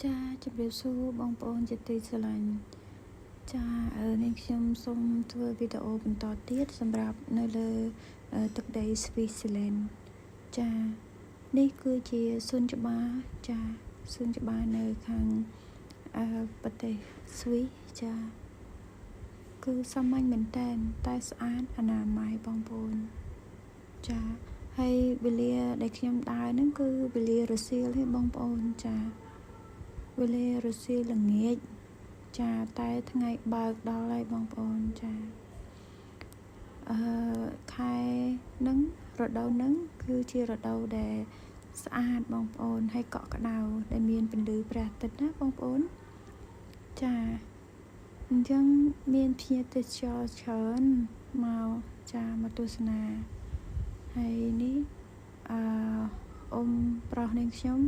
ចាជម្រាបសួរបងប្អូនជាទីស្រឡាញ់ចានាងខ្ញុំសូមធ្វើវីដេអូបន្តទៀតសម្រាប់នៅលើទឹកដីស្វីសហ្សឺឡែនចានេះគឺជាសួនច្បារចាសួនច្បារនៅខាងប្រទេសស្វីសចាគឺសាមញ្ញមែនតែនតែស្អាតអនាម័យបងប្អូនចាហើយវេលាដែលខ្ញុំដើរហ្នឹងគឺវេលារសៀលទេបងប្អូនចាវេលារសៀលល្ងាចចាតែថ្ងៃបើកដល់ហើយបងប្អូនចាអឺខែហ្នឹងរដូវហ្នឹងគឺជារដូវដែលស្អាតបងប្អូនហើយកក់ក្ដៅដែលមានពន្លឺព្រះអាទិត្យណាបងប្អូនចាអញ្ចឹងមានភ្ញៀវទេសចរច្រើនមកចាមកទស្សនាហើយនេះអឺអ៊ំប្រុសនាងខ្ញុំ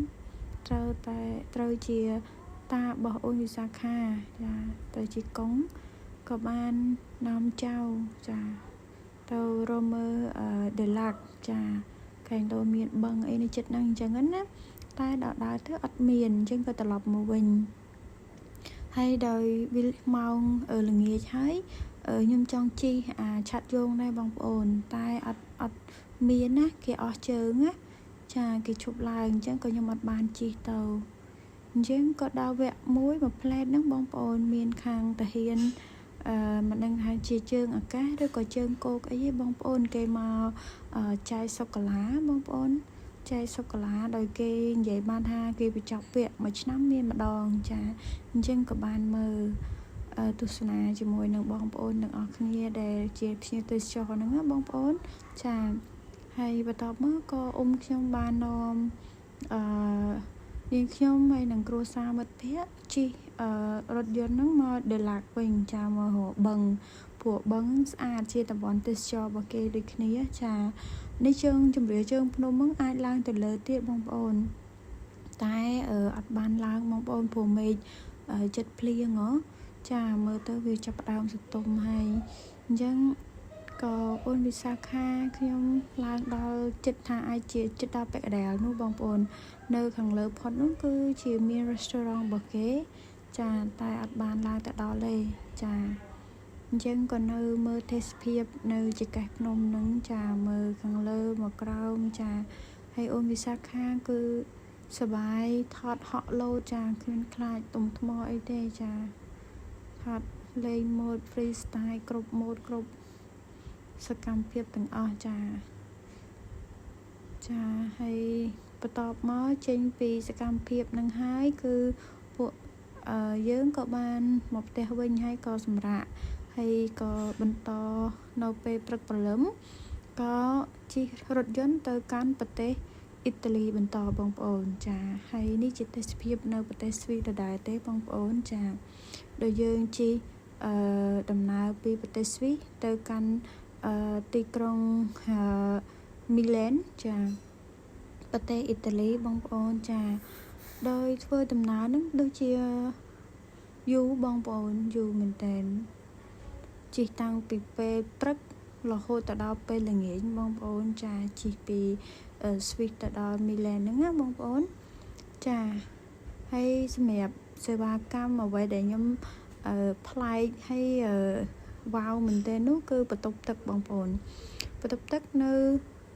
ត្រូវតែត្រូវជាតារបស់អូនវិសាខាចាទៅជាកុងក៏បាននាំចៅចាទៅរកមើលដេឡាក់ចាកែងដូមានបឹងអីនៅចិត្តហ្នឹងអញ្ចឹងណាតែដល់ដើរទៅអត់មានអញ្ចឹងក៏ត្រឡប់មកវិញហើយដោយវាម៉ោងល្ងាចហើយខ្ញុំចង់ជិះអាឆាត់យងដែរបងប្អូនតែអត់មានណាគេអស់ជើងណាចាគេឈប់ឡើងអញ្ចឹងក៏ខ្ញុំអត់បានជិះទៅអញ្ចឹងក៏ដល់វគ្គមួយមួយផ្លែតហ្នឹងបងប្អូនមានខាងតាហ៊ានអឺមិនដឹងថាជាជើងអាកាសឬក៏ជើងគោកអីទេបងប្អូនគេមកចែកសូកូឡាបងប្អូនចែកសូកូឡាដោយគេនិយាយបានថាគេបញ្ចប់វគ្គមួយឆ្នាំមានម្ដងចាអញ្ចឹងក៏បានមើលទស្សនាជាមួយនឹងបងប្អូនទាំងអស់គ្នាដែលជាភ្ញៀវទេសចរហ្នឹងណាបងប្អូនចាហើយបន្ទាប់មកក៏អ៊ំខ្ញុំបាននាំអឺនាងខ្ញុំហើយនឹងគ្រួសារមិត្តភ័ក្តិជិះរថយន្តហ្នឹងមកដេឡាក់វិញចាមករកបឹងព្រោះបឹងស្អាតជាតំបន់ទេសចររបស់គេដូចគ្នាចានេះជើងជម្រាលជើងភ្នំហ្នឹងអាចឡើងទៅលើទៀតបងប្អូនតែអត់បានឡើងបងប្អូនព្រោះមេឃចិត្តភ្លៀងហ៎ចាមើលទៅវាចាប់ផ្ដើមសន្ទុំហើយអញ្ចឹងក៏អូនវិសាខាខ្ញុំឡើងដល់ចិត្តថាអាចជាចិត្តដល់ពាក់កណ្ដាលនោះបងប្អូននៅខាងលើផុតនោះគឺជាមាន restaurant របស់គេចាតែអត់បានឡើងទៅដល់ទេចាអញ្ចឹងក៏នៅមើលទេសភាពនៅចង្កេះភ្នំហ្នឹងចាមើលខាងលើមកក្រោមចាហើយអូនវិសាខាគឺសបាយថតហក់លោតចាគ្មានខ្លាចទុំថ្មអីទេចាថតលេងម៉ូដ free style គ្រប់ម៉ូដគ្រប់សកម្មភាពទាំងអស់ចាចាហើយបន្ទាប់មកចេញពីសកម្មភាពនឹងហើយគឺពួកយើងក៏បានមកផ្ទះវិញហើយក៏សម្រាកហើយក៏បន្តនៅពេលព្រឹកព្រលឹមក៏ជិះរថយន្តទៅកាន់ប្រទេសអ៊ីតាលីបន្តបងប្អូនចាហើយនេះជាទេសភាពនៅប្រទេសស្វីសដដែលទេបងប្អូនចាដោយយើងជិះអឺដំណើរពីប្រទេសស្វីសទៅកាន់អឺទីក្រុងមីឡែនចាប្រទេសអ៊ីតាលីបងប្អូនចាដោយធ្វើដំណើរនឹងដូចជាយូរបងប្អូនយូរមែនតើជិះតាំងពីពេលព្រឹករហូតទៅដល់ពេលល្ងាចបងប្អូនចាជិះពីស្វីសទៅដល់មីឡែនហ្នឹងណាបងប្អូនចាហើយសម្រាប់សេវាកម្មអ្វីដែលខ្ញុំអឺប្លែកហើយវ៉ាវមែនទែននោះគឺបន្ទប់ទឹកបងប្អូនបន្ទប់ទឹកនៅ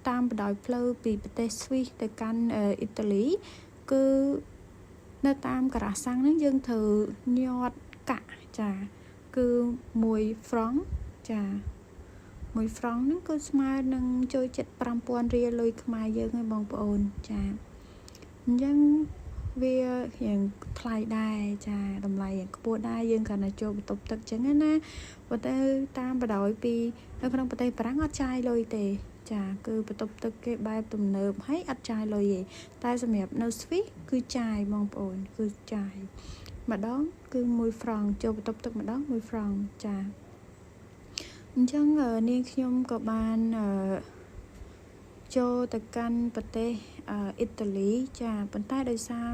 តាមបណ្ដោយផ្លូវពីប្រទេសស្វីសទៅកាន់អ៊ីតាលីគឺនៅតាមការ៉ាសាំងហ្នឹងយើងត្រូវញាត់កាក់ចាគឺ1ហ្វ្រង់ចា1ហ្វ្រង់ហ្នឹងគឺស្មើនឹងចូលចិត្ត5000រៀលលុយខ្មែរយើងឯងបងប្អូនចាអញ្ចឹងវារៀងថ្លៃដែរចាតម្លៃរៀងខ្ពស់ដែរយើងគ្រាន់តែចូលបន្ទប់ទឹកចឹងណាប៉ុន្តែតាមបណ្ដោយពីនៅក្នុងប្រទេសបារាំងអត់ចាយលុយទេចាគឺបន្ទប់ទឹកគេបែបទំនើបហើយអត់ចាយលុយទេតែសម្រាប់នៅស្វីសគឺចាយបងប្អូនគឺចាយម្ដងគឺ1ហ្វ្រង់ចូលបន្ទប់ទឹកម្ដង1ហ្វ្រង់ចាអញ្ចឹងនាងខ្ញុំក៏បានចូលទៅកាន់ប្រទេសអ៊ីតាលីចាប៉ុន្តែដោយសារ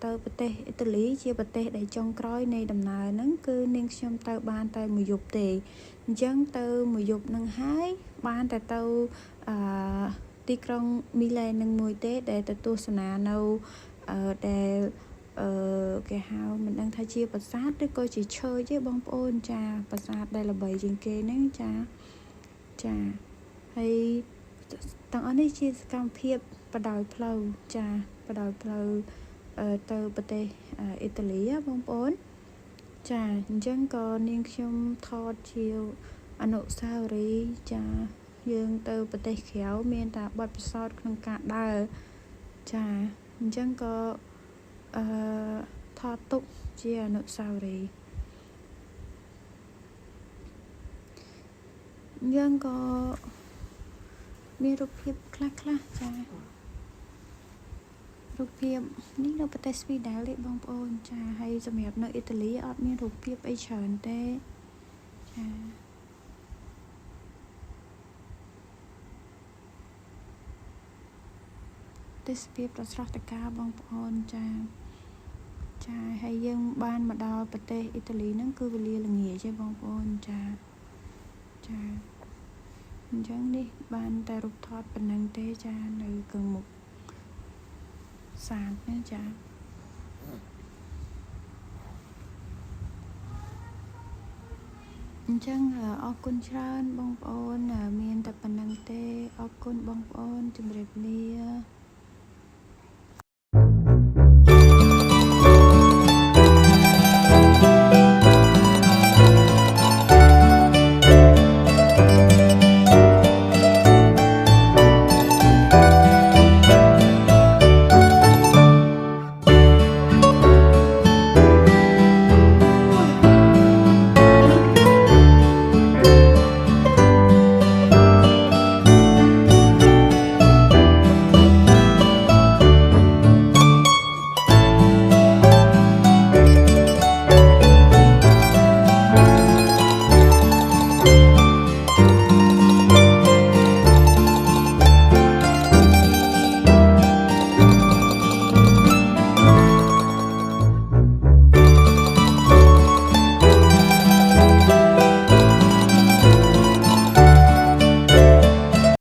ទៅប្រទេសអ៊ីតាលីជាប្រទេសដែលចុងក្រោយនៃដំណើរហ្នឹងគឺនាងខ្ញុំទៅបានតែមួយយប់ទេអញ្ចឹងទៅមួយយប់ហ្នឹងហើយបានតែទៅអឺទីក្រុងមីឡែននឹងមួយទេដែលទៅទស្សនានៅដែល អឺគេហៅមិនដឹងថាជាប្រាសាទឬក៏ជាឈើទេបងប្អូនចាប្រាសាទដែលល្បីជាងគេហ្នឹងចាចាហើយទាំងអស់នេះជាសកម្មភាពបដោយផ្លូវចាបដោយផ្លូវទៅប្រទេសអ៊ីតាលីបងប្អូនចាអញ្ចឹងក៏នាងខ្ញុំថតជាអនុស្សាវរីយ៍ចាយើងទៅប្រទេសក្រៅមានតែបទពិសោធន៍ក្នុងការដើរចាអញ្ចឹងក៏អឺថតទុកជាអនុស្សាវរីយ៍យើងក៏មានរូបភាពខ្លះខ្លះចារូបភាពនេះនៅប្រទេសស្វីដែលទេបងប្អូនចាហើយសម្រាប់នៅអ៊ីតាលីអត់មានរូបភាពអីច្រើនទេចាទេសភាពដ៏ស្រស់ត្រកាលបងប្អូនចាចាហើយយើងបានមកដល់ប្រទេសអ៊ីតាលីហ្នឹងគឺវេលាល្ងាចទេបងប្អូនចាចាអញ្ចឹងនេះបានតែរូបថតប៉ុណ្ណឹងទេចានៅខាងមុខសាទណាចាអញ្ចឹងអរគុណច្រើនបងប្អូនមានតែប៉ុណ្ណឹងទេអរគុណបងប្អូនជម្រាបលា។